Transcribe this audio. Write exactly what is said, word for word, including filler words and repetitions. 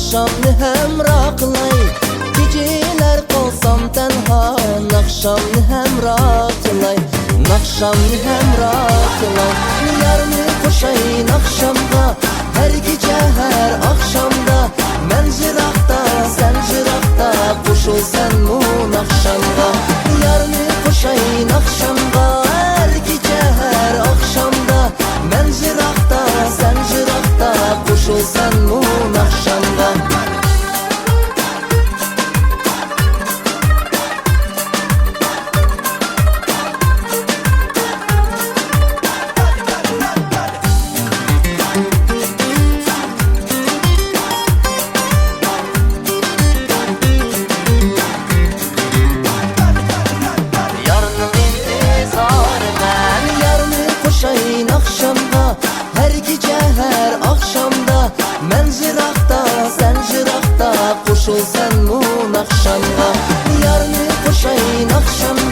ناخشامنى ھەمراھ قىلاي، كېچىلەر قالسام تەنھا، ناخشامنى ھەمراھ قىلاي، ناخشامنى ھەمراھ قىلاي. يارنى قوشاي ناخشامغا، ھەر كېچە، ھەر ئاخشامدا. مەن يىراقتا، سەن يىراقتا، قوشۇلسەنمۇ ناخشامغا. يارنى قوشاي ناخشامغا، ھەر كېچە، ھەر ئاخشامدا. مەن يىراقتا، سەن يىراقتا، قوشۇلسەنمۇ ناخشامغا. يارنىڭ ئىنتىزارىمەن. يارنى قوشاي ناخشامغا، ھەر كېچە، ھەر ئاخشامدا. مەن يىراقتا، سەن يىراقتا، قوشۇلسەنمۇ ناخشامغا. يارنى قوشاي ناخشامغا.